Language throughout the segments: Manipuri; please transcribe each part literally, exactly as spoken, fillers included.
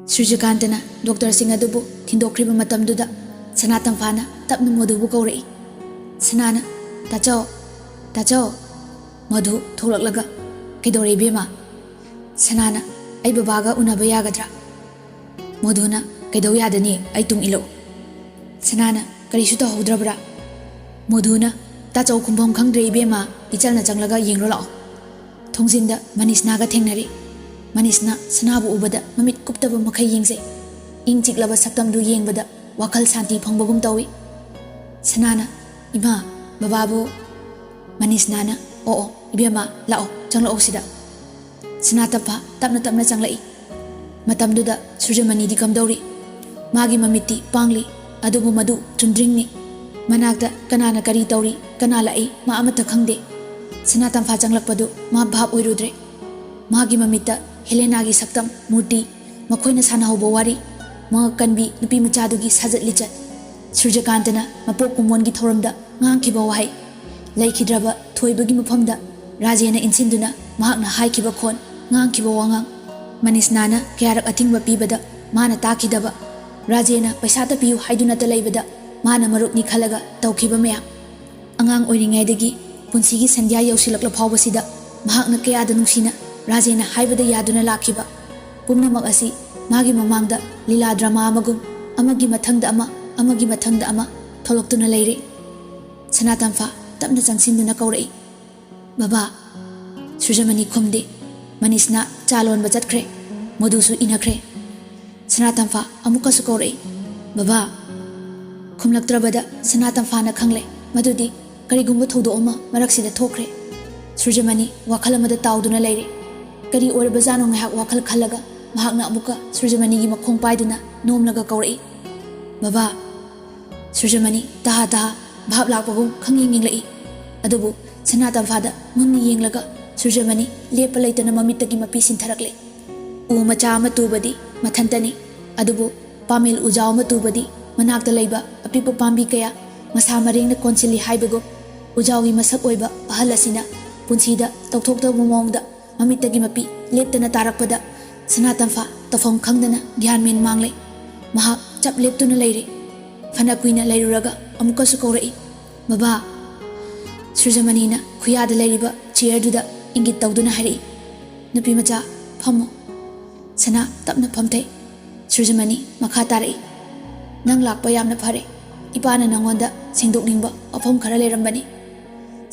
ꯁꯨꯔꯖꯀꯥꯟꯇꯅ ꯗꯣꯛꯇꯔꯁꯤꯡ ꯑꯗꯨꯕꯨ ꯊꯤꯟꯗꯣꯛꯈ꯭ꯔꯤꯕ ꯃꯇꯝꯗꯨꯗ ꯁꯅꯥ ꯇꯝꯐꯥꯅ ꯇꯞꯅ ꯃꯣꯙꯨꯕꯨ ꯀꯧꯔꯛꯏ꯫ ꯁꯅꯥꯅ, "ꯇꯥꯆꯧ, ꯇꯥꯆꯧ!" ꯃꯣꯙꯨ ꯊꯣꯛꯂꯛꯂꯒ, "ꯀꯩꯗꯧꯔꯦ ꯏꯕꯦꯝꯃ?" ꯁꯅꯥꯅ, "ꯑꯩ ꯕꯕꯥꯒ ꯎꯅꯕ ꯌꯥꯒꯗ꯭ꯔꯥ?" ꯃꯣꯙꯨꯅ, "ꯀꯩꯗꯧ ꯌꯥꯗꯅꯤ? ꯑꯩ ꯇꯨꯡ ꯏꯜꯂꯛꯎ꯫" ꯁꯅꯥꯅ, "ꯀꯔꯤꯁꯨ ꯇꯧꯍꯧꯗ꯭ꯔꯕ꯭ꯔꯥ?" ꯃꯣꯙꯨꯅ, "ꯇꯥꯆꯧ ꯈꯨꯝꯐꯝ ꯈꯪꯗ꯭ꯔꯦ ꯏꯕꯦꯝꯃ, ꯏꯆꯜꯅ ꯆꯪꯂꯒ ꯌꯦꯡꯂꯣ ꯂꯥꯛꯑꯣ꯫" ꯊꯣꯡꯖꯤꯟꯗ ꯃꯅꯤꯁꯅꯥꯒ ꯊꯦꯡꯅꯔꯦ꯫ ꯃꯅꯤꯁꯅꯥ ꯁꯅꯥꯕꯨ ꯎꯕꯗ ꯃꯃꯤꯠ ꯀꯨꯞꯇꯕ ꯃꯈꯩ ꯌꯦꯡꯖꯩ꯫ ꯏꯪ ꯆꯤꯛꯂꯕ ꯁꯛꯇꯝꯗꯨ ꯌꯦꯡꯕꯗ ꯋꯥꯈꯜ ꯁꯥꯟꯇꯤ ꯐꯪꯕꯒꯨꯝ ꯇꯧꯏ꯫ ꯁꯅꯥꯅ, "ꯏꯃꯥ, ꯕꯕꯥꯕꯨ?" ꯃꯅꯤꯁꯅꯥꯅ, "ꯑꯣ ꯑꯣ, ꯏꯕꯦꯝꯃ, ꯂꯥꯛꯑꯣ, ꯆꯪꯂꯛꯑꯣ ꯁꯤꯗ꯫" ꯁꯅꯥ ꯇꯝꯐꯥ ꯇꯞꯅ ꯇꯞꯅ ꯆꯪꯂꯛꯏ꯫ ꯃꯇꯝꯗꯨꯗ ꯁꯨꯔꯖꯃꯅꯤꯗꯤ ꯀꯝꯗꯧꯔꯤ? ꯃꯥꯒꯤ ꯃꯃꯤꯠꯇꯤ ꯄꯥꯡꯂꯤ, ꯑꯗꯨꯕꯨ ꯃꯗꯨ ꯆꯨꯝꯗ꯭ꯔꯤꯡꯅꯤ꯫ ꯃꯅꯥꯛꯇ ꯀꯅꯥꯅ ꯀꯔꯤ ꯇꯧꯔꯤ, ꯀꯅꯥ ꯂꯥꯛꯏ, ꯃꯥ ꯑꯃꯠꯇ ꯈꯪꯗꯦ꯫ ꯁꯅꯥ ꯇꯝꯐꯥ ꯆꯪꯂꯛꯄꯗꯨ ꯃꯥ ꯚꯥꯞ ꯑꯣꯏꯔꯨꯗ꯭ꯔꯦ꯫ ꯃꯥꯒꯤ ꯃꯃꯤꯠꯇ ꯍꯦꯂꯦꯅꯥꯒꯤ ꯁꯛꯇꯝ, ꯃꯨꯔꯇꯤ, ꯃꯈꯣꯏꯅ ꯁꯥꯟꯅꯍꯧꯕ ꯋꯥꯔꯤ, ꯃꯉꯛ ꯀꯟꯕꯤ ꯅꯨꯄꯤ ꯃꯆꯥꯗꯨꯒꯤ ꯁꯥꯖꯠ ꯂꯤꯆꯠ, ꯁꯨꯔꯖꯀꯥꯟꯇꯅ ꯃꯄꯣꯛ ꯀꯨꯝꯑꯣꯟꯒꯤ ꯊꯧꯔꯝꯗ ꯉꯥꯡꯈꯤꯕ ꯋꯥꯍꯩ, ꯂꯩꯈꯤꯗ꯭ꯔꯕ ꯊꯣꯏꯕꯒꯤ ꯃꯐꯝꯗ ꯔꯥꯖꯦꯅ ꯏꯟꯁꯤꯟꯗꯨꯅ ꯃꯍꯥꯛꯅ ꯍꯥꯏꯈꯤꯕ ꯈꯣꯟ, ꯉꯥꯡꯈꯤꯕ ꯋꯥꯉꯥꯡ, ꯃꯅꯤꯁꯅꯥꯅ ꯀꯌꯥꯔꯛ ꯑꯊꯤꯡꯕ ꯄꯤꯕꯗ ꯃꯥꯅ ꯇꯥꯈꯤꯗꯕ, ꯔꯥꯖꯦꯅ ꯄꯩꯁꯥꯇ ꯄꯤꯌꯨ ꯍꯥꯏꯗꯨꯅꯇ ꯂꯩꯕꯗ ꯃꯥꯅ ꯃꯔꯨꯞꯅꯤ ꯈꯜꯂꯒ ꯇꯧꯈꯤꯕ ꯃꯌꯥꯝ, ꯑꯉꯥꯡ ꯑꯣꯏꯔꯤꯉꯩꯗꯒꯤ ꯄꯨꯟꯁꯤꯒꯤ ꯁꯟꯙ꯭ꯌꯥ ꯌꯧꯁꯤꯜꯂꯛꯂ ꯐꯥꯎꯕꯁꯤꯗ ꯃꯍꯥꯛꯅ ꯀꯌꯥꯗ ꯅꯨꯡꯁꯤꯅ ꯔꯥꯖꯦꯅ ꯍꯥꯏꯕꯗ ꯌꯥꯗꯨꯅ ꯂꯥꯛꯈꯤꯕ ꯄꯨꯝꯅꯃꯛ ꯑꯁꯤ ꯃꯥꯒꯤ ꯃꯃꯥꯡꯗ ꯂꯤꯂꯥ ꯗ꯭ꯔꯃꯥ ꯑꯃꯒꯨꯝ ꯑꯃꯒꯤ ꯃꯊꯪꯗ ꯑꯃ, ꯑꯃꯒꯤ ꯃꯊꯪꯗ ꯑꯃ ꯊꯣꯛꯂꯛꯇꯨꯅ ꯂꯩꯔꯦ꯫ ꯁꯅꯥ ꯇꯝꯐꯥ ꯇꯞꯅ ꯆꯪꯁꯤꯟꯗꯨꯅ ꯀꯧꯔꯛꯏ, "ꯕꯕꯥ!" ꯁꯨꯔꯖꯃꯅꯤ ꯈꯨꯝꯗꯦ꯫ ꯃꯅꯤꯁꯅꯥ ꯆꯥ ꯂꯣꯟꯕ ꯆꯠꯈ꯭ꯔꯦ꯫ ꯃꯣꯙꯨꯁꯨ ꯏꯟꯅꯈ꯭ꯔꯦ꯫ ꯁꯅꯥ ꯇꯝꯐꯥ ꯑꯃꯨꯛꯀꯁꯨ ꯀꯧꯔꯛꯏ, "ꯕꯕꯥ!" ꯈꯨꯝꯂꯛꯇ꯭ꯔꯕꯗ ꯁꯅꯥ ꯇꯝꯐꯥꯅ ꯈꯪꯂꯦ ꯃꯗꯨꯗꯤ ꯀꯔꯤꯒꯨꯝꯕ ꯊꯧꯗꯣꯛ ꯑꯃ ꯃꯔꯛꯁꯤꯗ ꯊꯣꯛꯈ꯭ꯔꯦ꯫ ꯁꯨꯔꯖꯃꯅꯤ ꯋꯥꯈꯜ ꯑꯃꯗ ꯇꯥꯎꯗꯨꯅ ꯂꯩꯔꯦ꯫ ꯀꯔꯤ ꯑꯣꯏꯔꯕꯖꯥꯠꯅꯣ ꯉꯥꯏꯍꯥꯛ ꯋꯥꯈꯜ ꯈꯜꯂꯒ ꯃꯍꯥꯛꯅ ꯑꯃꯨꯛꯀ ꯁꯨꯔꯖꯃꯅꯤꯒꯤ ꯃꯈꯣꯡ ꯄꯥꯏꯗꯨꯅ ꯅꯣꯝꯂꯒ ꯀꯧꯔꯛꯏ, "ꯕꯕꯥ!" ꯁꯨꯔꯖꯃꯅꯤ ꯇꯍꯥ ꯇꯍꯥ ꯚꯥꯞ ꯂꯥꯛꯄꯒꯨꯝ ꯈꯪꯌꯦꯡ ꯌꯦꯡꯂꯛꯏ꯫ ꯑꯗꯨꯕꯨ ꯁꯅꯥ ꯇꯝꯐꯥꯗ ꯃꯨꯟꯅ ꯌꯦꯡꯂꯒ ꯁꯨꯔꯖꯃꯅꯤ ꯂꯦꯞꯄ ꯂꯩꯇꯅ ꯃꯃꯤꯠꯇꯒꯤ ꯃꯄꯤ ꯁꯤꯟꯊꯔꯛꯂꯦ꯫ ꯎ ꯃꯆꯥ ꯑꯃ ꯇꯨꯕꯗꯤ ꯃꯊꯟꯇꯅꯤ, ꯑꯗꯨꯕꯨ ꯄꯥꯃꯦꯜ ꯎꯖꯥꯎ ꯑꯃ ꯇꯨꯕꯗꯤ ꯃꯅꯥꯛꯇ ꯂꯩꯕ ꯑꯄꯤꯛꯄ ꯄꯥꯝꯕꯤ ꯀꯌꯥ, ꯃꯁꯥ ꯃꯔꯦꯡꯅ ꯀꯣꯟꯁꯤꯜꯂꯤ ꯍꯥꯏꯕꯒꯨꯝ, ꯎꯖꯥꯎꯒꯤ ꯃꯁꯛ ꯑꯣꯏꯕ ꯑꯍꯜ ꯑꯁꯤꯅ ꯄꯨꯟꯁꯤꯗ ꯇꯧꯊꯣꯛꯇꯕ ꯃꯑꯣꯡꯗ ꯃꯃꯤꯠꯇꯒꯤ ꯃꯄꯤ ꯂꯦꯞꯇꯅ ꯇꯥꯔꯛꯄꯗ ꯁꯅꯥ ꯇꯝꯐꯥ ꯇꯧꯐꯝ ꯈꯪꯗꯅ ꯒ꯭ꯌꯥꯟ ꯃꯦꯟ ꯃꯥꯡꯂꯦ꯫ ꯃꯍꯥꯛ ꯆꯞ ꯂꯦꯞꯇꯨꯅ ꯂꯩꯔꯦ꯫ ꯐꯅ ꯀꯨꯏꯅ ꯂꯩꯔꯨꯔꯒ ꯑꯃꯨꯛꯀꯁꯨ ꯀꯧꯔꯛꯏ, "ꯕꯕꯥ!" ꯁꯨꯔꯖꯃꯅꯤꯅ ꯈꯨꯌꯥꯗ ꯂꯩꯔꯤꯕ ꯆꯤꯌꯔꯗꯨꯗ ꯏꯪꯒꯤꯠ ꯇꯧꯗꯨꯅ ꯍꯥꯏꯔꯛꯏ, "ꯅꯨꯄꯤ ꯃꯆꯥ, ꯐꯝꯃꯨ꯫" ꯁꯅꯥ ꯇꯞꯅ ꯐꯝꯊꯩ꯫ ꯁꯨꯔꯖꯃꯅꯤ ꯃꯈꯥ ꯇꯥꯔꯛꯏ, "ꯅꯪ ꯂꯥꯛꯄ ꯌꯥꯝꯅ ꯐꯔꯦ꯫ ꯏꯄꯥꯅ ꯅꯉꯣꯟꯗ ꯁꯦꯡꯗꯣꯛꯅꯤꯡꯕ ꯋꯥꯐꯝ ꯈꯔ ꯂꯩꯔꯝꯕꯅꯤ꯫"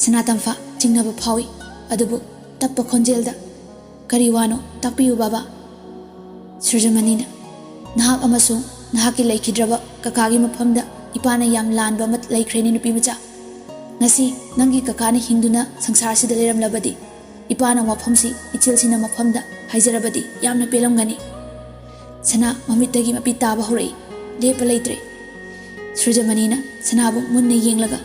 ꯁꯅꯥ ꯇꯝꯐꯥ ꯆꯤꯡꯅꯕ ꯐꯥꯎꯏ, ꯑꯗꯨꯕꯨ ꯇꯞꯄ ꯈꯣꯟꯖꯦꯜꯗ, "ꯀꯔꯤ ꯋꯥꯅꯣ? ꯇꯥꯛꯄꯤꯌꯨ, ꯕꯥꯕꯥ꯫" ꯁꯨꯔꯖꯃꯅꯤꯅ, "ꯅꯍꯥꯛ ꯑꯃꯁꯨꯡ ꯅꯍꯥꯛꯀꯤ ꯂꯩꯈꯤꯗ꯭ꯔꯕ ꯀꯀꯥꯒꯤ ꯃꯐꯝꯗ ꯏꯄꯥꯅ ꯌꯥꯝ ꯂꯥꯟꯕ ꯑꯃ ꯂꯩꯈ꯭ꯔꯦꯅꯦ, ꯅꯨꯄꯤ ꯃꯆꯥ꯫ ꯉꯁꯤ ꯅꯪꯒꯤ ꯀꯀꯥꯅ ꯍꯤꯡꯗꯨꯅ ꯁꯪꯁꯥꯔꯁꯤꯗ ꯂꯩꯔꯝꯂꯕꯗꯤ, ꯏꯄꯥꯅ ꯋꯥꯐꯝꯁꯤ ꯏꯆꯤꯜꯁꯤꯅ ꯃꯐꯝꯗ ꯍꯥꯏꯖꯔꯕꯗꯤ ꯌꯥꯝꯅ ꯄꯦꯜꯂꯝꯒꯅꯤ꯫" ꯁꯅꯥ ꯃꯃꯤꯠꯇꯒꯤ ꯃꯄꯤ ꯇꯥꯕ ꯍꯧꯔꯛꯏ꯫ ꯂꯦꯞꯄ ꯂꯩꯇ꯭ꯔꯦ꯫ ꯁꯨꯔꯖꯃꯅꯤꯅ ꯁꯅꯥꯕꯨ ꯃꯨꯟꯅ ꯌꯦꯡꯂꯒ,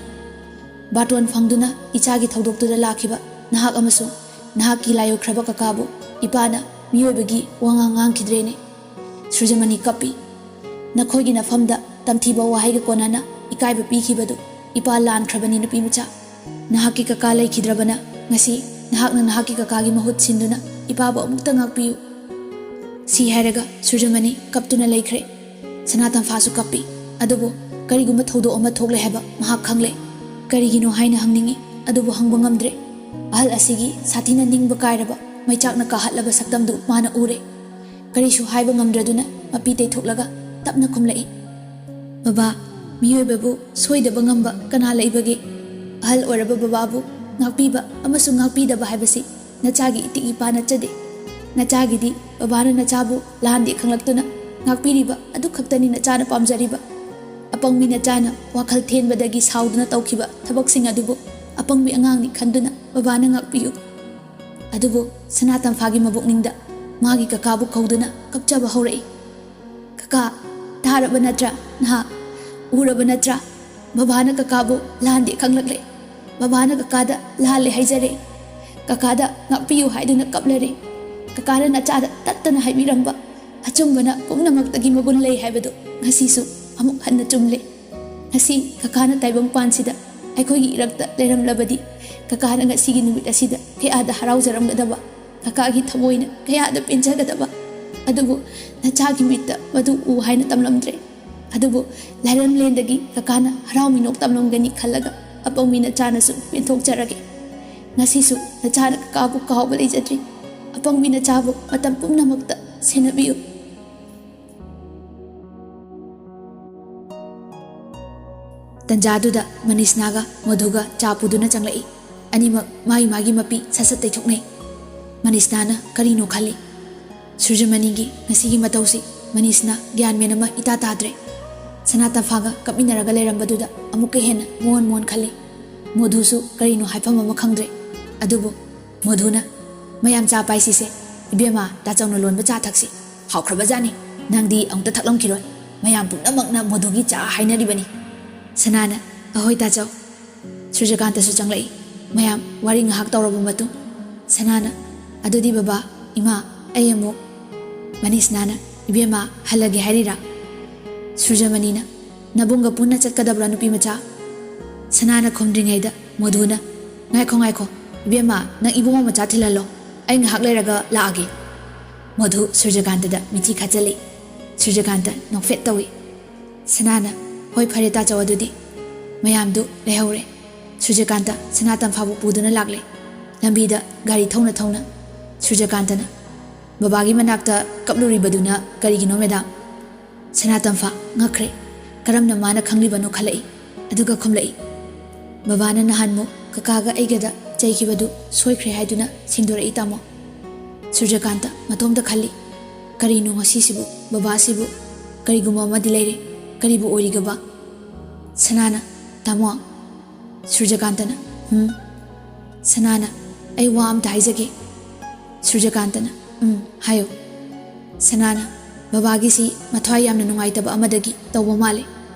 "ꯕꯥꯇꯣꯟ ꯐꯪꯗꯨꯅ ꯏꯆꯥꯒꯤ ꯊꯧꯗꯣꯛꯇꯨꯗ ꯂꯥꯛꯈꯤꯕ ꯅꯍꯥꯛ ꯑꯃꯁꯨꯡ ꯅꯍꯥꯛꯀꯤ ꯂꯥꯏꯑꯣꯏꯈ꯭ꯔꯕ ꯀꯀꯥꯕꯨ ꯏꯄꯥꯅ ꯃꯤꯑꯣꯏꯕꯒꯤ ꯋꯥꯉꯥꯡ ꯉꯥꯡꯈꯤꯗ꯭ꯔꯦꯅꯦ꯫" ꯁꯨꯔꯖꯃꯅꯤ ꯀꯞꯄꯤ꯫ "ꯅꯈꯣꯏꯒꯤ ꯅꯐꯝꯗ ꯇꯝꯊꯤꯕ ꯋꯥꯍꯩꯒ ꯀꯣꯟꯅꯅ ꯏꯀꯥꯏꯕ ꯄꯤꯈꯤꯕꯗꯨ ꯏꯄꯥ ꯂꯥꯟꯈ꯭ꯔꯕꯅꯤ, ꯅꯨꯄꯤ ꯃꯆꯥ꯫ ꯅꯍꯥꯛꯀꯤ ꯀꯀꯥ ꯂꯩꯈꯤꯗ꯭ꯔꯕꯅ ꯉꯁꯤ ꯅꯍꯥꯛꯅ ꯅꯍꯥꯛꯀꯤ ꯀꯀꯥꯒꯤ ꯃꯍꯨꯠ ꯁꯤꯟꯗꯨꯅ ꯏꯄꯥꯕꯨ ꯑꯃꯨꯛꯇ ꯉꯥꯛꯄꯤꯌꯨ꯫" ꯁꯤ ꯍꯥꯏꯔꯒ ꯁꯨꯔꯖꯃꯅꯤ ꯀꯞꯇꯨꯅ ꯂꯩꯈ꯭ꯔꯦ꯫ ꯁꯅꯥ ꯇꯝꯐꯥꯁꯨ ꯀꯞꯄꯤ꯫ ꯑꯗꯨꯕꯨ ꯀꯔꯤꯒꯨꯝꯕ ꯊꯧꯗꯣꯛ ꯑꯃ ꯊꯣꯛꯂꯦ ꯍꯥꯏꯕ ꯃꯍꯥꯛ ꯈꯪꯂꯦ꯫ ꯀꯔꯤꯒꯤꯅꯣ ꯍꯥꯏꯅ ꯍꯪꯅꯤꯡꯏ, ꯑꯗꯨꯕꯨ ꯍꯪꯕ ꯉꯝꯗ꯭ꯔꯦ꯫ ꯑꯍꯜ ꯑꯁꯤꯒꯤ ꯁꯥꯊꯤꯅ ꯅꯤꯡꯕ ꯀꯥꯏꯔꯕ, ꯃꯩꯆꯥꯛꯅ ꯀꯥꯍꯠꯂꯕ ꯁꯛꯇꯝꯗꯨ ꯃꯥꯅ ꯎꯔꯦ꯫ ꯀꯔꯤꯁꯨ ꯍꯥꯏꯕ ꯉꯝꯗ꯭ꯔꯗꯨꯅ ꯃꯄꯤ ꯇꯩꯊꯣꯛꯂꯒ ꯇꯞꯅ ꯈꯨꯝꯂꯛꯏ, "ꯕꯕꯥ, ꯃꯤꯑꯣꯏꯕꯕꯨ ꯁꯣꯏꯗꯕ ꯉꯝꯕ ꯀꯅꯥ ꯂꯩꯕꯒꯦ? ꯑꯍꯜ ꯑꯣꯏꯔꯕ ꯕꯕꯥꯕꯨ ꯉꯥꯛꯄꯤꯕ ꯑꯃꯁꯨꯡ ꯉꯥꯛꯄꯤꯗꯕ ꯍꯥꯏꯕꯁꯤ ꯅꯆꯥꯒꯤ ꯏꯇꯤꯛ ꯏꯄꯥ ꯅꯠꯆꯗꯦ꯫ ꯅꯆꯥꯒꯤꯗꯤ ꯕꯕꯥꯅ ꯅꯆꯥꯕꯨ ꯂꯥꯟꯗꯦ ꯈꯪꯂꯛꯇꯨꯅ ꯉꯥꯛꯄꯤꯔꯤꯕ ꯑꯗꯨ ꯈꯛꯇꯅꯤ ꯅꯆꯥꯅ ꯄꯥꯝꯖꯔꯤꯕ꯫ ꯑꯄꯪꯕꯤ ꯅꯆꯥꯅ ꯋꯥꯈꯜ ꯊꯦꯟꯕꯗꯒꯤ ꯁꯥꯎꯗꯨꯅ ꯇꯧꯈꯤꯕ ꯊꯕꯛꯁꯤꯡ ꯑꯗꯨꯕꯨ ꯑꯄꯪꯕꯤ ꯑꯉꯥꯡꯅꯤ ꯈꯟꯗꯨꯅ ꯕꯕꯥꯅ ꯉꯥꯛꯄꯤꯌꯨ꯫" ꯑꯗꯨꯕꯨ ꯁꯅꯥ ꯇꯝꯐꯥꯒꯤ ꯃꯕꯨꯛꯅꯤꯡꯗ ꯃꯥꯒꯤ ꯀꯀꯥꯕꯨ ꯀꯧꯗꯨꯅ ꯀꯞꯆꯕ ꯍꯧꯔꯛꯏ꯫ "ꯀꯀꯥ, ꯇꯥꯔꯕ ꯅꯠꯇ꯭ꯔꯥ? ꯅꯍꯥꯛ ꯎꯔꯕ ꯅꯠꯇ꯭ꯔꯥ? ꯕꯕꯥꯅ ꯀꯀꯥꯕꯨ ꯂꯥꯟꯗꯦ ꯈꯪꯂꯛꯂꯦ꯫ ꯕꯕꯥꯅ ꯀꯀꯥꯗ ꯂꯥꯜꯂꯦ ꯍꯥꯏꯖꯔꯦ꯫ ꯀꯀꯥꯗ ꯉꯥꯛꯄꯤꯌꯨ ꯍꯥꯏꯗꯨꯅ ꯀꯞꯂꯔꯦ꯫ ꯀꯀꯥꯅ ꯅꯆꯥꯗ ꯇꯠꯇꯅ ꯍꯥꯏꯕꯤꯔꯝꯕ ꯑꯆꯨꯝꯕꯅ ꯄꯨꯝꯅꯃꯛꯇꯒꯤ ꯃꯒꯨꯟ ꯂꯩ ꯍꯥꯏꯕꯗꯨ ꯉꯁꯤꯁꯨ ꯑꯃꯨꯛ ꯍꯟꯅ ꯆꯨꯝꯂꯦ꯫ ꯉꯁꯤ ꯀꯀꯥꯅ ꯇꯥꯏꯕꯪ ꯄꯥꯟꯁꯤꯗ ꯑꯩꯈꯣꯏꯒꯤ ꯏꯔꯛꯇ ꯂꯩꯔꯝꯂꯕꯗꯤ ꯀꯀꯥꯅ ꯉꯁꯤꯒꯤ ꯅꯨꯃꯤꯠ ꯑꯁꯤꯗ ꯀꯌꯥꯗ ꯍꯔꯥꯎꯖꯔꯝꯒꯗꯕ, ꯀꯀꯥꯒꯤ ꯊꯃꯣꯏꯅ ꯀꯌꯥꯗ ꯄꯦꯟꯖꯒꯗꯕ꯫" ꯑꯗꯨꯕꯨ ꯅꯆꯥꯒꯤ ꯃꯤꯠꯇ ꯃꯗꯨ ꯎ ꯍꯥꯏꯅ ꯇꯝꯂꯝꯗ꯭ꯔꯦ꯫ ꯑꯗꯨꯕꯨ ꯂꯥꯏꯔꯝꯂꯦꯟꯗꯒꯤ ꯀꯀꯥꯅ ꯍꯔꯥꯎ ꯃꯤꯅꯣꯛ ꯇꯝꯂꯝꯒꯅꯤ ꯈꯜꯂꯒ ꯑꯄꯪꯕꯤ ꯅꯆꯥꯅꯁꯨ ꯄꯦꯟꯊꯣꯛꯆꯔꯒꯦ꯫ ꯉꯁꯤꯁꯨ ꯅꯆꯥꯅ ꯀꯀꯥꯕꯨ ꯀꯥꯎꯕ ꯂꯩꯖꯗ꯭ꯔꯤ꯫ ꯑꯄꯪꯕꯤ ꯅꯆꯥꯕꯨ ꯃꯇꯝ ꯄꯨꯝꯅꯃꯛꯇ ꯁꯦꯟꯅꯕꯤꯌꯨ꯫ ꯇꯟꯖꯥꯗꯨꯗ ꯃꯅꯤꯁꯅꯥꯒ ꯃꯣꯙꯨꯒ ꯆꯥ ꯄꯨꯗꯨꯅ ꯆꯪꯂꯛꯏ꯫ ꯑꯅꯤꯃꯛ ꯃꯥꯒꯤ ꯃꯥꯒꯤ ꯃꯄꯤ ꯁꯠ ꯁꯠ ꯇꯩꯊꯣꯛꯅꯩ꯫ ꯃꯅꯤꯁꯅꯥꯅ ꯀꯔꯤꯅꯣ ꯈꯜꯂꯤ꯫ ꯁꯨꯔꯖꯃꯅꯤꯒꯤ ꯉꯁꯤꯒꯤ ꯃꯇꯧꯁꯤ ꯃꯅꯤꯁꯅꯥ ꯒ꯭ꯌꯥꯟ ꯃꯦꯟ ꯑꯃ ꯏꯇꯥ ꯇꯥꯗ꯭ꯔꯦ꯫ ꯁꯅꯥ ꯇꯝꯐꯥꯒ ꯀꯞꯃꯤꯟꯅꯔꯒ ꯂꯩꯔꯝꯕꯗꯨꯗ ꯑꯃꯨꯛꯀ ꯍꯦꯟꯅ ꯃꯣꯟ ꯃꯣꯟ ꯈꯜꯂꯤ꯫ ꯃꯣꯙꯨꯁꯨ ꯀꯔꯤꯅꯣ ꯍꯥꯏꯐꯝ ꯑꯃ ꯈꯪꯗ꯭ꯔꯦ꯫ ꯑꯗꯨꯕꯨ ꯃꯣꯙꯨꯅ, "ꯃꯌꯥꯝ ꯆꯥ ꯄꯥꯏꯁꯤꯁꯦ꯫ ꯏꯕꯦꯝꯃ, ꯇꯥꯆꯧꯅ ꯂꯣꯟꯕ ꯆꯥ ꯊꯛꯁꯤ꯫ ꯍꯥꯎꯈ꯭ꯔꯕꯖꯥꯠꯅꯤ꯫ ꯅꯪꯗꯤ ꯑꯃꯨꯛꯇ ꯊꯛꯂꯝꯈꯤꯔꯣꯏ꯫ ꯃꯌꯥꯝ ꯄꯨꯝꯅꯃꯛꯅ ꯃꯣꯙꯨꯒꯤ ꯆꯥ ꯍꯥꯏꯅꯔꯤꯕꯅꯤ꯫" ꯁꯅꯥꯅ, "ꯑꯍꯣꯏ ꯇꯥꯆꯧ꯫" ꯁꯨꯔꯖꯀꯥꯟꯇꯁꯨ ꯆꯪꯂꯛꯏ꯫ ꯃꯌꯥꯝ ꯋꯥꯔꯤ ꯉꯥꯏꯍꯥꯛ ꯇꯧꯔꯕ ꯃꯇꯨꯡ ꯁꯅꯥꯅ, "ꯑꯗꯨꯗꯤ ꯕꯕꯥ, ꯏꯃꯥ, ꯑꯩ ꯑꯃꯨꯛ꯫" ꯃꯅꯤꯁꯅꯥꯅ, "ꯏꯕꯦꯝꯃ, ꯍꯜꯂꯒꯦ ꯍꯥꯏꯔꯤꯔꯥ?" ꯁꯨꯔꯖꯃꯅꯤꯅ, "ꯅꯕꯨꯡꯒ ꯄꯨꯟꯅ ꯆꯠꯀꯗꯕ꯭ꯔꯥ, ꯅꯨꯄꯤ ꯃꯆꯥ?" ꯁꯅꯥꯅ ꯈꯨꯝꯗ꯭ꯔꯤꯉꯩꯗ ꯃꯣꯙꯨꯅ, "ꯉꯥꯏꯈꯣ, ꯉꯥꯏꯈꯣ, ꯏꯕꯦꯝꯃ, ꯅꯪ ꯏꯕꯨꯡꯉꯣ ꯃꯆꯥ ꯊꯤꯜꯍꯜꯂꯣ꯫ ꯑꯩ ꯉꯥꯏꯍꯥꯛ ꯂꯩꯔꯒ ꯂꯥꯛꯑꯒꯦ꯫" ꯃꯣꯙꯨ ꯁꯨꯔꯖꯀꯥꯟꯇꯗ ꯃꯤꯠꯆꯤ ꯈꯠꯆꯜꯂꯤ꯫ ꯁꯨꯔꯖꯀꯥꯟꯇ ꯅꯣꯛꯐꯦꯠ ꯇꯧꯏ꯫ ꯁꯅꯥꯅ, "ꯍꯣꯏ, ꯐꯔꯦ ꯇꯥꯆꯧ, ꯑꯗꯨꯗꯤ꯫" ꯃꯌꯥꯝꯗꯨ ꯂꯩꯍꯧꯔꯦ꯫ ꯁꯨꯔꯖꯀꯥꯟꯇ ꯁꯅꯥ ꯇꯝꯐꯥꯕꯨ ꯄꯨꯗꯨꯅ ꯂꯥꯛꯂꯦ꯫ ꯂꯝꯕꯤꯗ ꯒꯥꯔꯤ ꯊꯧꯅ ꯊꯧꯅ ꯁꯨꯔꯖꯀꯥꯟꯇꯅ, "ꯕꯕꯥꯒꯤ ꯃꯅꯥꯛꯇ ꯀꯞꯂꯨꯔꯤꯕꯗꯨꯅ ꯀꯔꯤꯒꯤꯅꯣ, ꯃꯦꯗꯥꯝ?" ꯁꯅꯥ ꯇꯝꯐꯥ ꯉꯛꯈ꯭ꯔꯦ꯫ ꯀꯔꯝꯅ ꯃꯥꯅ ꯈꯪꯂꯤꯕꯅꯣ ꯈꯜꯂꯛꯏ꯫ ꯑꯗꯨꯒ ꯈꯨꯝꯂꯛꯏ, "ꯕꯕꯥꯅ ꯅꯍꯥꯟꯃꯨꯛ ꯀꯀꯥꯒ ꯑꯩꯒꯗ ꯆꯩꯈꯤꯕꯗꯨ ꯁꯣꯏꯈ꯭ꯔꯦ ꯍꯥꯏꯗꯨꯅ ꯁꯦꯡꯗꯣꯔꯛꯏ, ꯇꯥꯃꯣ꯫" ꯁꯨꯔꯖꯀꯥꯟꯇ ꯃꯇꯣꯝꯇ ꯈꯜꯂꯤ, "ꯀꯔꯤꯅꯣ ꯉꯁꯤꯁꯤꯕꯨ? ꯕꯕꯥꯁꯤꯕꯨ ꯀꯔꯤꯒꯨꯝꯕ ꯑꯃꯗꯤ ꯂꯩꯔꯦ꯫ ꯀꯔꯤꯕꯨ ꯑꯣꯏꯔꯤꯒꯕ?" ꯁꯅꯥꯅ, "ꯇꯥꯃꯣ꯫" ꯁꯨꯔꯖꯀꯥꯟꯇꯅ, "ꯍꯨꯝ?" ꯁꯅꯥꯅ, "ꯑꯩ ꯋꯥ ꯑꯝꯇ ꯍꯥꯏꯖꯒꯦ꯫" ꯁꯨꯔꯖꯀꯥꯟꯇꯅ, "ꯎꯝ, ꯍꯥꯏꯌꯨ꯫" ꯁꯅꯥꯅ, "ꯕꯕꯥꯒꯤꯁꯤ ꯃꯊ꯭ꯋꯥꯏ ꯌꯥꯝꯅ ꯅꯨꯡꯉꯥꯏꯇꯕ ꯑꯃꯗꯒꯤ ꯇꯧꯕ ꯃꯥꯜꯂꯦ꯫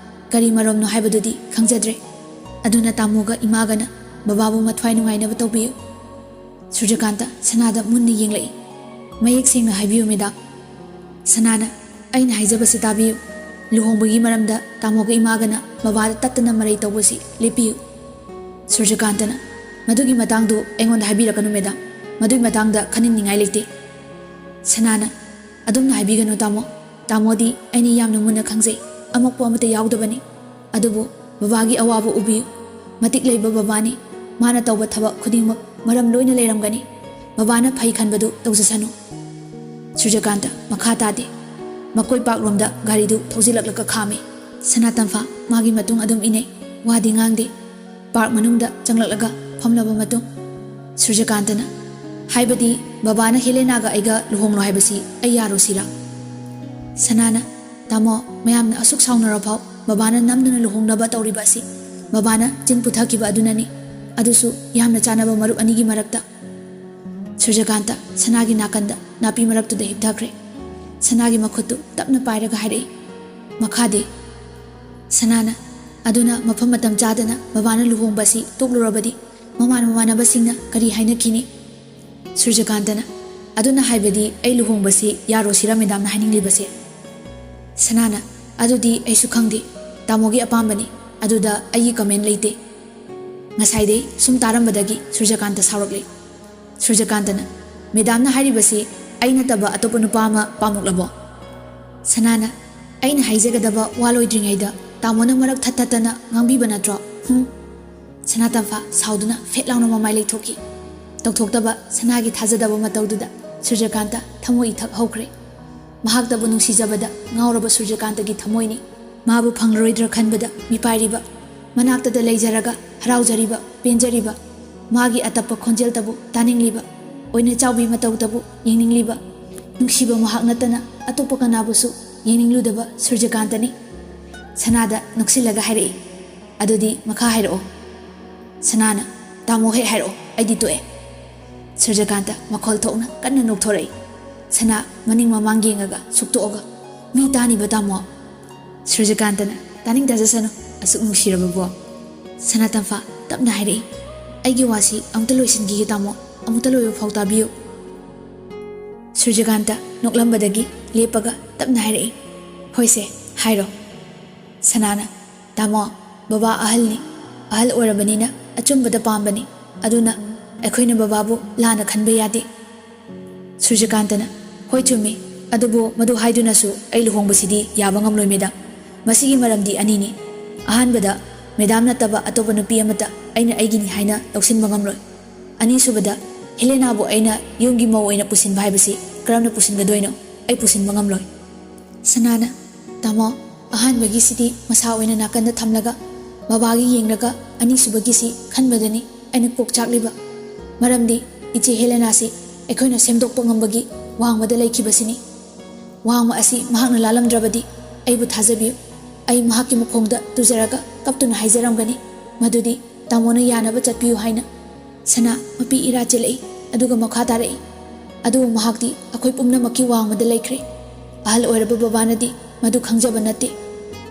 ꯀꯔꯤ ꯃꯔꯝꯅꯣ ꯍꯥꯏꯕꯗꯨꯗꯤ ꯈꯪꯖꯗ꯭ꯔꯦ꯫ ꯑꯗꯨꯅ ꯇꯥꯃꯣꯒ ꯏꯃꯥꯒꯅ ꯕꯕꯥꯕꯨ ꯃꯊ꯭ꯋꯥꯏ ꯅꯨꯡꯉꯥꯏꯅꯕ ꯇꯧꯕꯤꯌꯨ꯫" ꯁꯨꯔꯖꯀꯥꯟꯇ ꯁꯅꯥꯗ ꯃꯨꯟꯅ ꯌꯦꯡꯂꯛꯏ꯫ "ꯃꯌꯦꯛ ꯁꯦꯡꯅ ꯍꯥꯏꯕꯤꯌꯨ, ꯃꯦꯗꯥꯝ꯫" ꯁꯅꯥꯅ, "ꯑꯩꯅ ꯍꯥꯏꯖꯕꯁꯤ ꯇꯥꯕꯤꯌꯨ꯫ ꯂꯨꯍꯣꯡꯕꯒꯤ ꯃꯔꯝꯗ ꯇꯥꯃꯣꯒ ꯏꯃꯥꯒꯅ ꯕꯕꯥꯗ ꯇꯠꯇꯅ ꯃꯔꯩ ꯇꯧꯕꯁꯤ ꯂꯦꯞꯄꯤꯌꯨ꯫" ꯁꯨꯔꯖꯀꯥꯟꯇꯅ, "ꯃꯗꯨꯒꯤ ꯃꯇꯥꯡꯗꯨ ꯑꯩꯉꯣꯟꯗ ꯍꯥꯏꯕꯤꯔꯛꯀꯅꯨ, ꯃꯦꯗꯥꯝ꯫ ꯃꯗꯨꯒꯤ ꯃꯇꯥꯡꯗ ꯈꯟꯅꯤꯡꯅꯤꯡꯉꯥꯏ ꯂꯩꯇꯦ꯫" ꯁꯅꯥꯅ, "ꯑꯗꯨꯝꯅ ꯍꯥꯏꯕꯤꯒꯅꯨ ꯇꯥꯃꯣ꯫ ꯇꯥꯃꯣꯗꯤ ꯑꯩꯅ ꯌꯥꯝꯅ ꯃꯨꯟꯅ ꯈꯪꯖꯩ꯫ ꯑꯃꯣꯠꯄ ꯑꯃꯠꯇ ꯌꯥꯎꯗꯕꯅꯤ꯫ ꯑꯗꯨꯕꯨ ꯕꯕꯥꯒꯤ ꯑꯋꯥꯕ ꯎꯕꯤꯌꯨ꯫ ꯃꯇꯤꯛ ꯂꯩꯕ ꯕꯕꯥꯅꯤ꯫ ꯃꯥꯅ ꯇꯧꯕ ꯊꯕꯛ ꯈꯨꯗꯤꯡꯃꯛ ꯃꯔꯝ ꯂꯣꯏꯅ ꯂꯩꯔꯝꯒꯅꯤ꯫ ꯕꯕꯥꯅ ꯐꯩ ꯈꯟꯕꯗꯨ ꯇꯧꯖꯁꯅꯨ꯫" ꯁꯨꯔꯖꯀꯥꯟꯇ ꯃꯈꯥ ꯇꯥꯗꯦ꯫ ꯃꯀꯣꯏ ꯄꯥꯛꯂꯣꯝꯗ ꯒꯥꯔꯤꯗꯨ ꯊꯧꯖꯤꯜꯂꯛꯂꯒ ꯈꯥꯝꯃꯤ꯫ ꯁꯅꯥꯇꯝꯐꯥ ꯃꯥꯒꯤ ꯃꯇꯨꯡ ꯑꯗꯨꯝ ꯏꯅꯩ꯫ ꯋꯥꯗꯤ ꯉꯥꯡꯗꯦ꯫ ꯄꯥꯔꯛ ꯃꯅꯨꯡꯗ ꯆꯪꯂꯛꯂꯒ ꯐꯝꯂꯕ ꯃꯇꯨꯡ, ꯁꯨꯔꯖꯀꯥꯟꯇꯅ, "ꯍꯥꯏꯕꯗꯤ ꯕꯕꯥꯅ ꯍꯦꯂꯦꯅꯥꯒ ꯑꯩꯒ ꯂꯨꯍꯣꯡꯂꯣ ꯍꯥꯏꯕꯁꯤ ꯑꯩ ꯌꯥꯔꯣꯁꯤꯔꯥ?" ꯁꯅꯥꯅ, "ꯇꯥꯃꯣ, ꯃꯌꯥꯝꯅ ꯑꯁꯨꯛ ꯁꯥꯎꯅꯔꯐꯥꯎ ꯕꯕꯥꯅ ꯅꯝꯗꯨꯅ ꯂꯨꯍꯣꯡꯅꯕ ꯇꯧꯔꯤꯕ ꯑꯁꯤ ꯕꯕꯥꯅ ꯆꯤꯟ ꯄꯨꯊꯈꯤꯕ ꯑꯗꯨꯅꯅꯤ꯫ ꯑꯗꯨꯁꯨ ꯌꯥꯝꯅ ꯆꯥꯟꯅꯕ ꯃꯔꯨꯞ ꯑꯅꯤꯒꯤ ꯃꯔꯛꯇ꯫" ꯁꯨꯔꯖꯀꯥꯟꯇ ꯁꯅꯥꯒꯤ ꯅꯥꯀꯟꯗ ꯅꯥꯄꯤ ꯃꯔꯛꯇꯨꯗ ꯍꯤꯞꯊꯈ꯭ꯔꯦ꯫ ꯁꯅꯥꯒꯤ ꯃꯈꯨꯠꯇꯨ ꯇꯞꯅ ꯄꯥꯏꯔꯒ ꯍꯥꯏꯔꯛꯏ꯫ ꯃꯈꯥꯗꯤ ꯁꯅꯥꯅ, "ꯑꯗꯨꯅ ꯃꯐꯝ ꯃꯇꯝ ꯆꯥꯗꯅ ꯕꯕꯥꯅ ꯂꯨꯍꯣꯡꯕ ꯑꯁꯤ ꯇꯣꯛꯂꯨꯔꯕꯗꯤ ꯃꯃꯥꯟ ꯃꯃꯥꯟꯅꯕꯁꯤꯡꯅ ꯀꯔꯤ ꯍꯥꯏꯅꯈꯤꯅꯤ?" ꯁꯨꯔꯖꯀꯥꯟꯇꯅ, "ꯑꯗꯨꯅ ꯍꯥꯏꯕꯗꯤ ꯑꯩ ꯂꯨꯍꯣꯡꯕꯁꯤ ꯌꯥꯔꯣꯁꯤꯔ ꯃꯦꯗꯥꯝꯅ ꯍꯥꯏꯅꯤꯡꯂꯤꯕꯁꯦ?" ꯁꯅꯥꯅ, "ꯑꯗꯨꯗꯤ ꯑꯩꯁꯨ ꯈꯪꯗꯦ꯫ ꯇꯥꯃꯣꯒꯤ ꯑꯄꯥꯝꯕꯅꯤ꯫ ꯑꯗꯨꯗ ꯑꯩꯒꯤ ꯀꯃꯦꯟ ꯂꯩꯇꯦ꯫" ꯉꯁꯥꯏꯗꯩ ꯁꯨꯝ ꯇꯥꯔꯝꯕꯗꯒꯤ ꯁꯨꯔꯖꯀꯥꯟꯇ ꯁꯥꯎꯔꯛꯂꯦ꯫ ꯁꯨꯔꯖꯀꯥꯟꯇꯅ, "ꯃꯦꯗꯥꯝꯅ ꯍꯥꯏꯔꯤꯕꯁꯤ ꯑꯩ ꯅꯠꯇꯕ ꯑꯇꯣꯞꯄ ꯅꯨꯄꯥ ꯑꯃ ꯄꯥꯝꯃꯛꯂꯕꯣ?" ꯁꯅꯥꯅ, "ꯑꯩꯅ ꯍꯥꯏꯖꯒꯗꯕ ꯋꯥ ꯂꯣꯏꯗ꯭ꯔꯤꯉꯩꯗ ꯇꯥꯃꯣꯅ ꯃꯔꯛ ꯊꯠ ꯊꯠꯇꯅ ꯉꯥꯡꯕꯤꯕ ꯅꯠꯇ꯭ꯔꯣ? ꯍꯨꯝ?" ꯁꯅꯥꯇꯝꯐꯥ ꯁꯥꯎꯗꯨꯅ ꯐꯦꯠ ꯂꯥꯎꯅ ꯃꯃꯥꯏ ꯂꯩꯊꯣꯛꯈꯤ꯫ ꯇꯧꯊꯣꯛꯇꯕ ꯁꯅꯥꯒꯤ ꯊꯥꯖꯗꯕ ꯃꯇꯧꯗꯨꯗ ꯁꯨꯔꯖꯀꯥꯟꯇ ꯊꯃꯣꯏ ꯏꯊꯛ ꯍꯧꯈ꯭ꯔꯦ꯫ ꯃꯍꯥꯛꯇꯕꯨ ꯅꯨꯡꯁꯤꯖꯕꯗ ꯉꯥꯎꯔꯕ ꯁꯨꯔꯖꯀꯥꯟꯇꯒꯤ ꯊꯃꯣꯏꯅꯤ꯫ ꯃꯥꯕꯨ ꯐꯪꯂꯔꯣꯏꯗ꯭ꯔꯥ ꯈꯟꯕꯗ ꯃꯤꯄꯥꯏꯔꯤꯕ, ꯃꯅꯥꯛꯇꯗ ꯂꯩꯖꯔꯒ ꯍꯔꯥꯎꯖꯔꯤꯕ, ꯄꯦꯟꯖꯔꯤꯕ, ꯃꯥꯒꯤ ꯑꯇꯞꯄ ꯈꯣꯟꯖꯦꯜꯇꯕꯨ ꯇꯥꯅꯤꯡꯂꯤꯕ, ꯑꯣꯏꯅ ꯆꯥꯎꯕꯤ ꯃꯇꯧꯇꯕꯨ ꯌꯦꯡꯅꯤꯡꯂꯤꯕ, ꯅꯨꯡꯁꯤꯕ ꯃꯍꯥꯛ ꯅꯠꯇꯅ ꯑꯇꯣꯞꯄ ꯀꯅꯥꯕꯨꯁꯨ ꯌꯦꯡꯅꯤꯡꯂꯨꯗꯕ ꯁꯨꯔꯖꯀꯥꯟꯇꯅꯤ꯫ ꯁꯅꯥꯗ ꯅꯣꯛꯁꯤꯜꯂꯒ ꯍꯥꯏꯔꯛꯏ, "ꯑꯗꯨꯗꯤ ꯃꯈꯥ ꯍꯥꯏꯔꯛꯑꯣ꯫" ꯁꯅꯥꯅ, "ꯇꯥꯃꯣ ꯍꯦꯛ ꯍꯥꯏꯔꯛꯑꯣ, ꯑꯩꯗꯤ ꯇꯣꯛꯑꯦ꯫" ꯁꯨꯔꯖꯀꯥꯟꯇ ꯃꯈꯣꯜ ꯊꯣꯛꯅ ꯀꯟꯅ ꯅꯣꯛꯊꯣꯔꯛꯏ꯫ ꯁꯅꯥ ꯃꯅꯤꯡ ꯃꯃꯥꯡ ꯌꯦꯡꯉꯒ ꯁꯨꯛꯇꯣꯛꯑꯒ, "ꯃꯤ ꯇꯥꯅꯤꯕ ꯇꯥꯃꯣ꯫" ꯁꯨꯔꯖꯀꯥꯟꯇꯅ, "ꯇꯥꯅꯤꯡ ꯇꯥꯖꯁꯅꯨ, ꯑꯁꯨꯛ ꯅꯨꯡꯁꯤꯔꯕꯕꯣ꯫" ꯁꯅꯥꯇꯝꯐꯥ ꯇꯞꯅ ꯍꯥꯏꯔꯛꯏ, "ꯑꯩꯒꯤ ꯋꯥꯁꯤ ꯑꯃꯨꯛꯇ ꯂꯣꯏꯁꯤꯟꯈꯤꯒꯦ ꯇꯥꯃꯣ, ꯑꯃꯨꯛꯇ ꯂꯣꯏꯕ ꯐꯥꯎ ꯇꯥꯕꯤꯌꯨ꯫" ꯁꯨꯔꯖꯀꯥꯟꯇ ꯅꯣꯛꯂꯝꯕꯗꯒꯤ ꯂꯦꯞꯄꯒ ꯇꯞꯅ ꯍꯥꯏꯔꯛꯏ, "ꯍꯣꯏꯁꯦ, ꯍꯥꯏꯔꯣ꯫" ꯁꯅꯥꯅ, "ꯇꯥꯃꯣ, ꯕꯕꯥ ꯑꯍꯜꯅꯤ꯫ ꯑꯍꯜ ꯑꯣꯏꯔꯕꯅꯤꯅ ꯑꯆꯨꯝꯕꯗ ꯄꯥꯝꯕꯅꯤ꯫ ꯑꯗꯨꯅ ꯑꯩꯈꯣꯏꯅ ꯕꯕꯥꯕꯨ ꯂꯥꯟꯅ ꯈꯟꯕ ꯌꯥꯗꯦ꯫" ꯁꯨꯔꯖꯀꯥꯟꯇꯅ, "ꯍꯣꯏ, ꯆꯨꯝꯃꯤ꯫ ꯑꯗꯨꯕꯨ ꯃꯗꯨ ꯍꯥꯏꯗꯨꯅꯁꯨ ꯑꯩ ꯂꯨꯍꯣꯡꯕꯁꯤꯗꯤ ꯌꯥꯕ ꯉꯝꯂꯣꯏ, ꯃꯦꯗꯥꯝ꯫ ꯃꯁꯤꯒꯤ ꯃꯔꯝꯗꯤ ꯑꯅꯤꯅꯤ꯫ ꯑꯍꯥꯟꯕꯗ, ꯃꯦꯗꯥꯝ ꯅꯠꯇꯕ ꯑꯇꯣꯞꯄ ꯅꯨꯄꯤ ꯑꯃꯠꯇ ꯑꯩꯅ ꯑꯩꯒꯤꯅꯤ ꯍꯥꯏꯅ ꯂꯧꯁꯤꯟꯕ ꯉꯝꯂꯣꯏ꯫ ꯑꯅꯤꯁꯨꯕꯗ, ꯍꯦꯂꯦꯅꯥꯕꯨ ꯑꯩꯅ ꯌꯨꯝꯒꯤ ꯃꯧ ꯑꯣꯏꯅ ꯄꯨꯁꯤꯟꯕ ꯍꯥꯏꯕꯁꯤ ꯀꯔꯝꯅ ꯄꯨꯁꯤꯟꯒꯗꯣꯏꯅꯣ? ꯑꯩ ꯄꯨꯁꯤꯟꯕ ꯉꯝꯂꯣꯏ꯫ ꯁꯅꯥꯅ, "ꯇꯥꯃꯣ, ꯑꯍꯥꯟꯕꯒꯤꯁꯤꯗꯤ ꯃꯁꯥ ꯑꯣꯏꯅ ꯅꯥꯀꯟꯗ ꯊꯝꯂꯒ ꯕꯕꯥꯒꯤ ꯌꯦꯡꯂꯒ ꯑꯅꯤꯁꯨꯕꯒꯤꯁꯤ ꯈꯟꯕꯗꯅꯤ ꯑꯩꯅ ꯀꯣꯛ ꯆꯥꯛꯂꯤꯕ꯫ ꯃꯔꯝꯗꯤ ꯏꯆꯦ ꯍꯦꯂꯦꯅꯥꯁꯤ ꯑꯩꯈꯣꯏꯅ ꯁꯦꯝꯗꯣꯛꯄ ꯉꯝꯕꯒꯤ ꯋꯥꯡꯃꯗ ꯂꯩꯈꯤꯕꯁꯤꯅꯤ꯫ ꯋꯥꯡꯃ ꯑꯁꯤ ꯃꯍꯥꯛꯅ ꯂꯥꯜꯂꯝꯗ꯭ꯔꯕꯗꯤ ꯑꯩꯕꯨ ꯊꯥꯖꯕꯤꯌꯨ꯫ ꯑꯩ ꯃꯍꯥꯛꯀꯤ ꯃꯈꯣꯡꯗ ꯇꯨꯖꯔꯒ ꯀꯞꯇꯨꯅ ꯍꯥꯏꯖꯔꯝꯒꯅꯤ ꯃꯗꯨꯗꯤ ꯇꯥꯃꯣꯅ ꯌꯥꯅꯕ ꯆꯠꯄꯤꯌꯨ ꯍꯥꯏꯅ꯫" ꯁꯅꯥ ꯃꯄꯤ ꯏꯔꯥ ꯆꯦꯜꯂꯛꯏ, ꯑꯗꯨꯒ ꯃꯈꯥ ꯇꯥꯔꯛꯏ꯫ ꯑꯗꯨꯕꯨ ꯃꯍꯥꯛꯇꯤ ꯑꯩꯈꯣꯏ ꯄꯨꯝꯅꯃꯛꯀꯤ ꯋꯥꯡꯃꯗ ꯂꯩꯈ꯭ꯔꯦ꯫ ꯑꯍꯜ ꯑꯣꯏꯔꯕ ꯕꯕꯥꯅꯗꯤ ꯃꯗꯨ ꯈꯪꯖꯕ ꯅꯠꯇꯦ꯫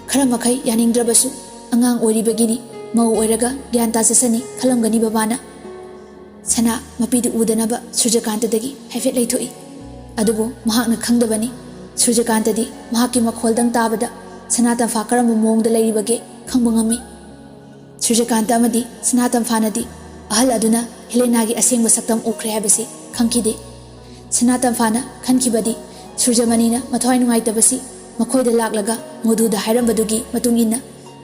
ꯈꯔ ꯃꯈꯩ ꯌꯥꯅꯤꯡꯗ꯭ꯔꯕꯁꯨ ꯑꯉꯥꯡ ꯑꯣꯏꯔꯤꯕꯒꯤꯅꯤ, ꯃꯧ ꯑꯣꯏꯔꯒ ꯒ꯭ꯌꯥꯟ ꯇꯥꯖꯁꯅꯤ ꯈꯜꯂꯝꯒꯅꯤ ꯕꯕꯥꯅ꯫ ꯁꯅꯥ ꯃꯄꯤꯗꯨ ꯎꯗꯅꯕ ꯁꯨꯔꯖꯀꯥꯟꯇꯗꯒꯤ ꯍꯥꯏꯐꯦꯠ ꯂꯩꯊꯣꯛꯏ꯫ ꯑꯗꯨꯕꯨ ꯃꯍꯥꯛꯅ ꯈꯪꯗꯕꯅꯤ꯫ ꯁꯨꯔꯖꯀꯥꯟꯇꯗꯤ ꯃꯍꯥꯛꯀꯤ ꯃꯈꯣꯜꯗꯪ ꯇꯥꯕꯗ ꯁꯅꯥ ꯇꯝꯐꯥ ꯀꯔꯝꯕ ꯃꯑꯣꯡꯗ ꯂꯩꯔꯤꯕꯒꯦ ꯈꯪꯕ ꯉꯝꯃꯤ꯫ ꯁꯨꯔꯖꯀꯥꯟꯇ ꯑꯃꯗꯤ ꯁꯅꯥ ꯇꯝꯐꯥꯅꯗꯤ ꯑꯍꯜ ꯑꯗꯨꯅ ꯍꯦꯂꯦꯅꯥꯒꯤ ꯑꯁꯦꯡꯕ ꯁꯛꯇꯝ ꯎꯈ꯭ꯔꯦ ꯍꯥꯏꯕꯁꯤ ꯈꯪꯈꯤꯗꯦ꯫ ꯁꯅꯥ ꯇꯝꯐꯥꯅ ꯈꯟꯈꯤꯕꯗꯤ ꯁꯨꯔꯖꯃꯅꯤꯅ ꯃꯊ꯭ꯋꯥꯏ ꯅꯨꯡꯉꯥꯏꯇꯕꯁꯤ ꯃꯈꯣꯏꯗ ꯂꯥꯛꯂꯒ ꯃꯣꯙꯨꯗ ꯍꯥꯏꯔꯝꯕꯗꯨꯒꯤ ꯃꯇꯨꯡ ꯏꯟꯅ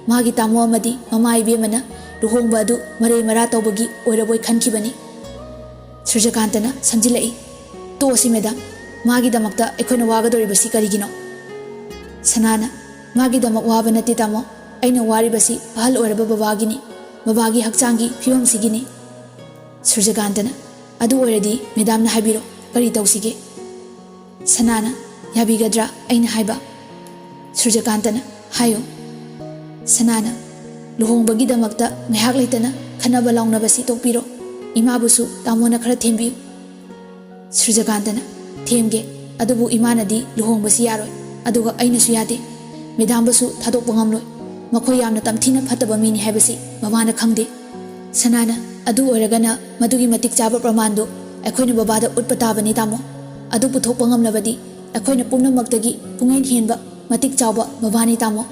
ꯃꯥꯒꯤ ꯇꯥꯃꯣ ꯑꯃꯗꯤ ꯃꯃꯥ ꯏꯕꯦꯝꯃꯅ ꯂꯨꯍꯣꯡꯕ ꯑꯗꯨ ꯃꯔꯩ ꯃꯔꯥ ꯇꯧꯕꯒꯤ ꯑꯣꯏꯔꯕꯣꯏ ꯈꯟꯈꯤꯕꯅꯤ꯫ ꯁꯨꯔꯖꯀꯥꯟꯇꯅ ꯁꯝꯖꯤꯜꯂꯛꯏ, "ꯇꯣꯛꯑꯁꯤ ꯃꯦꯗꯥꯝ, ꯃꯥꯒꯤꯗꯃꯛꯇ ꯑꯩꯈꯣꯏꯅ ꯋꯥꯒꯗꯧꯔꯤꯕꯁꯤ ꯀꯔꯤꯒꯤꯅꯣ?" ꯁꯅꯥꯅ, "ꯃꯥꯒꯤꯗꯃꯛ ꯋꯥꯕ ꯅꯠꯇꯦ ꯇꯥꯃꯣ, ꯑꯩꯅ ꯋꯥꯔꯤꯕꯁꯤ ꯑꯍꯜ ꯑꯣꯏꯔꯕ ꯕꯕꯥꯒꯤꯅꯤ, ꯕꯕꯥꯒꯤ ꯍꯛꯆꯥꯡꯒꯤ ꯐꯤꯕꯝꯁꯤꯒꯤꯅꯤ꯫" ꯁꯨꯔꯖꯀꯥꯟꯇꯅ, "ꯑꯗꯨ ꯑꯣꯏꯔꯗꯤ ꯃꯦꯗꯥꯝꯅ ꯍꯥꯏꯕꯤꯔꯣ, ꯀꯔꯤ ꯇꯧꯁꯤꯒꯦ?" ꯁꯅꯥꯅ, "ꯌꯥꯕꯤꯒꯗ꯭ꯔꯥ ꯑꯩꯅ ꯍꯥꯏꯕ?" ꯁꯨꯔꯖꯀꯥꯟꯇꯅ, "ꯍꯥꯏꯌꯨ꯫" ꯁꯅꯥꯅ, "ꯂꯨꯍꯣꯡꯕꯒꯤꯗꯃꯛꯇ ꯉꯥꯏꯍꯥꯛ ꯂꯩꯇꯅ ꯈꯠꯅꯕ ꯂꯥꯎꯅꯕꯁꯤ ꯇꯣꯛꯄꯤꯔꯣ꯫ ꯏꯃꯥꯕꯨꯁꯨ ꯇꯥꯃꯣꯅ ꯈꯔ ꯊꯦꯝꯕꯤꯌꯨ꯫" ꯁꯨꯔꯖꯀꯥꯟꯇꯅ, "ꯊꯦꯝꯒꯦ, ꯑꯗꯨꯕꯨ ꯏꯃꯥꯅꯗꯤ ꯂꯨꯍꯣꯡꯕꯁꯤ ꯌꯥꯔꯣꯏ, ꯑꯗꯨꯒ ꯑꯩꯅꯁꯨ ꯌꯥꯗꯦ꯫ ꯃꯦꯗꯥꯝꯕꯨꯁꯨ ꯊꯥꯗꯣꯛꯄ ꯉꯝꯂꯣꯏ꯫ ꯃꯈꯣꯏ ꯌꯥꯝꯅ ꯇꯝꯊꯤꯅ ꯐꯠꯇꯕ ꯃꯤꯅꯤ ꯍꯥꯏꯕꯁꯤ ꯃꯃꯥꯅ ꯈꯪꯗꯦ꯫" ꯁꯅꯥꯅ, "ꯑꯗꯨ ꯑꯣꯏꯔꯒꯅ ꯃꯗꯨꯒꯤ ꯃꯇꯤꯛ ꯆꯥꯕ ꯄ꯭ꯔꯃꯥꯟꯗꯨ ꯑꯩꯈꯣꯏꯅ ꯕꯕꯥꯗ ꯎꯠꯄ ꯇꯥꯕꯅꯤ ꯇꯥꯃꯣ꯫ ꯑꯗꯨ ꯄꯨꯊꯣꯛꯄ ꯉꯝꯂꯕꯗꯤ ꯑꯩꯈꯣꯏꯅ ꯄꯨꯝꯅꯃꯛꯇꯒꯤ ꯄꯨꯡꯍꯦꯟ ꯍꯦꯟꯕ ꯃꯇꯤꯛ ꯆꯥꯎꯕ ꯕꯕꯥꯅꯤ ꯇꯥꯃꯣ꯫"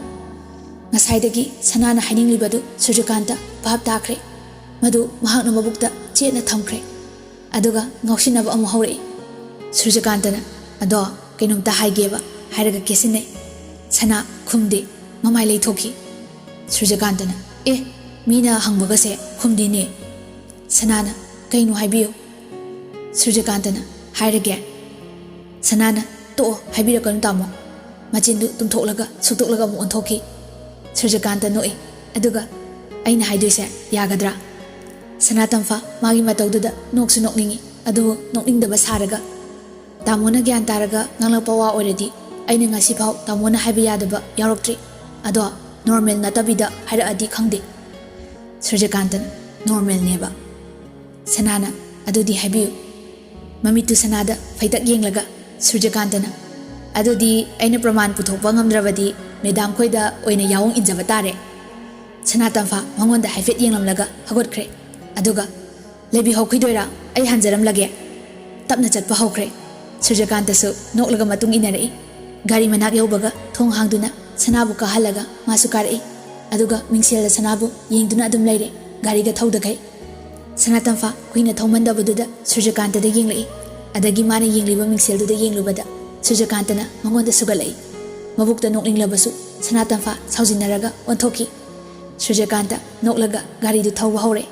ꯉꯁꯥꯏꯗꯒꯤ ꯁꯅꯥꯅ ꯍꯥꯏꯅꯤꯡꯂꯤꯕꯗꯨ ꯁꯨꯔꯖꯀꯥꯟꯇ ꯚꯥꯞ ꯇꯥꯈ꯭ꯔꯦ꯫ ꯃꯗꯨ ꯃꯍꯥꯛꯅ ꯃꯕꯨꯛꯇ ꯆꯦꯠꯅ ꯊꯝꯈ꯭ꯔꯦ꯫ ꯑꯗꯨꯒ ꯉꯥꯎꯁꯤꯟꯅꯕ ꯑꯃꯨꯛ ꯍꯧꯔꯛꯏ꯫ ꯁꯨꯔꯖꯀꯥꯟꯇꯅ, "ꯑꯗꯣ "ꯀꯩꯅꯣꯝꯇ ꯍꯥꯏꯒꯦꯕ" ꯍꯥꯏꯔꯒ ꯀꯦꯁꯤꯟꯅꯩ꯫ ꯁꯅꯥ ꯈꯨꯝꯗꯦ, ꯃꯃꯥꯏ ꯂꯩꯊꯣꯛꯈꯤ꯫ ꯁꯨꯔꯖꯀꯥꯟꯇꯅ, "ꯑꯦ, ꯃꯤꯅ ꯍꯪꯕꯒꯁꯦ ꯈꯨꯝꯗꯦꯅꯦ"꯫ ꯁꯅꯥꯅ, "ꯀꯩꯅꯣ ꯍꯥꯏꯕꯤꯌꯨ"꯫ ꯁꯨꯔꯖꯀꯥꯟꯇꯅ, "ꯍꯥꯏꯔꯒꯦ"꯫ ꯁꯅꯥꯅ, "ꯇꯣꯛꯑꯣ, ꯍꯥꯏꯕꯤꯔꯛꯀꯅꯨ ꯇꯥꯃꯣ"꯫ ꯃꯆꯤꯟꯗꯨ ꯇꯨꯝꯊꯣꯛꯂꯒ ꯁꯨꯛꯇꯣꯛꯂꯒ ꯑꯃꯨꯛ ꯑꯣꯟꯊꯣꯛꯈꯤ꯫ ꯁꯨꯔꯖꯀꯥꯟꯇ ꯅꯣꯛꯏ꯫ ꯑꯗꯨꯒ, "ꯑꯩꯅ ꯍꯥꯏꯗꯣꯏꯁꯦ ꯌꯥꯒꯗ꯭ꯔꯥ?" ꯁꯅꯥꯇꯝꯐꯥ ꯃꯥꯒꯤ ꯃꯇꯧꯗꯨꯗ ꯅꯣꯛꯁꯨ ꯅꯣꯛꯅꯤꯡꯉꯤ, ꯑꯗꯨꯕꯨ ꯅꯣꯛꯅꯤꯡꯗꯕ ꯁꯥꯔꯒ, "ꯇꯥꯃꯣꯅ ꯒ꯭ꯌꯥꯟ ꯇꯥꯔꯒ ꯉꯥꯡꯂꯛꯄ ꯋꯥ ꯑꯣꯏꯔꯗꯤ ꯑꯩꯅ ꯉꯁꯤꯐꯥꯎ ꯇꯥꯃꯣꯅ ꯍꯥꯏꯕ ꯌꯥꯗꯕ ꯌꯥꯎꯔꯛꯇ꯭ꯔꯤ꯫ ꯑꯗꯣ ꯅꯣꯔꯃꯦꯜ ꯅꯠꯇꯕꯤꯗ ꯍꯥꯏꯔꯛꯑꯗꯤ ꯈꯪꯗꯦ"꯫ ꯁꯨꯔꯖꯀꯥꯟꯇꯅ, "ꯅꯣꯔꯃꯦꯜꯅꯦꯕ"꯫ ꯁꯅꯥꯅ, "ꯑꯗꯨꯗꯤ ꯍꯥꯏꯕꯤꯌꯨ"꯫ ꯃꯃꯤꯠꯇꯨ ꯁꯅꯥꯗ ꯐꯩꯇꯛ ꯌꯦꯡꯂꯒ ꯁꯨꯔꯖꯀꯥꯟꯇꯅ, "ꯑꯗꯨꯗꯤ ꯑꯩꯅ ꯄ꯭ꯔꯃꯥꯟ ꯄꯨꯊꯣꯛꯄ ꯉꯝꯗ꯭ꯔꯕꯗꯤ ꯃꯦꯗꯥꯝ ꯈꯣꯏꯗ ꯑꯣꯏꯅ ꯌꯥꯑꯣꯡ ꯏꯟꯖꯕ ꯇꯥꯔꯦ"꯫ ꯁꯅꯥꯇꯝꯐꯥ ꯃꯉꯣꯟꯗ ꯍꯥꯏꯐꯦꯠ ꯌꯦꯡꯂꯝꯂꯒ ꯍꯧꯒꯠꯈ꯭ꯔꯦ꯫ ꯑꯗꯨꯒ, "ꯂꯩꯕꯤꯍꯧꯈꯤꯗꯣꯏꯔꯥ? ꯑꯩ ꯍꯟꯖꯔꯝꯂꯒꯦ"꯫ ꯇꯞꯅ ꯆꯠꯄ ꯍꯧꯈ꯭ꯔꯦ꯫ ꯁꯨꯔꯖꯀꯥꯟꯇꯁꯨ ꯅꯣꯛꯂꯒ ꯃꯇꯨꯡ ꯏꯟꯅꯔꯛꯏ꯫ ꯒꯥꯔꯤ ꯃꯅꯥꯛ ꯌꯧꯕꯒ ꯊꯣꯡ ꯍꯥꯡꯗꯨꯅ ꯁꯅꯥꯕꯨ ꯀꯥꯍꯜꯂꯒ ꯃꯥꯁꯨ ꯀꯥꯔꯛꯏ꯫ ꯑꯗꯨꯒ ꯃꯤꯡꯁꯦꯜꯗ ꯁꯅꯥꯕꯨ ꯌꯦꯡꯗꯨꯅ ꯑꯗꯨꯝ ꯂꯩꯔꯦ, ꯒꯥꯔꯤꯗ ꯊꯧꯗꯈꯩ꯫ ꯁꯅꯥꯇꯝꯐꯥ ꯀꯨꯏꯅ ꯊꯧꯃꯟꯗꯕꯗꯨꯗ ꯁꯨꯔꯖꯀꯥꯟꯇꯗ ꯌꯦꯡꯂꯛꯏ꯫ ꯑꯗꯒꯤ ꯃꯥꯅ ꯌꯦꯡꯂꯤꯕ ꯃꯤꯡꯁꯦꯜꯗꯨꯗ ꯌꯦꯡꯂꯨꯕꯗ ꯁꯨꯔꯖꯀꯥꯟꯇꯅ ꯃꯉꯣꯟꯗ ꯁꯨꯒꯠꯂꯛꯏ꯫ ꯃꯕꯨꯛꯇ ꯅꯣꯛꯅꯤꯡꯂꯕꯁꯨ ꯁꯅꯥꯇꯝꯐꯥ ꯁꯥꯎꯖꯤꯟꯅꯔꯒ ꯑꯣꯟꯊꯣꯛꯈꯤ꯫ ꯁꯨꯔꯖꯀꯥꯟꯇ ꯅꯣꯛꯂꯒ ꯒꯥꯔꯤꯗꯨ ꯊꯧꯕ ꯍꯧꯔꯦ꯫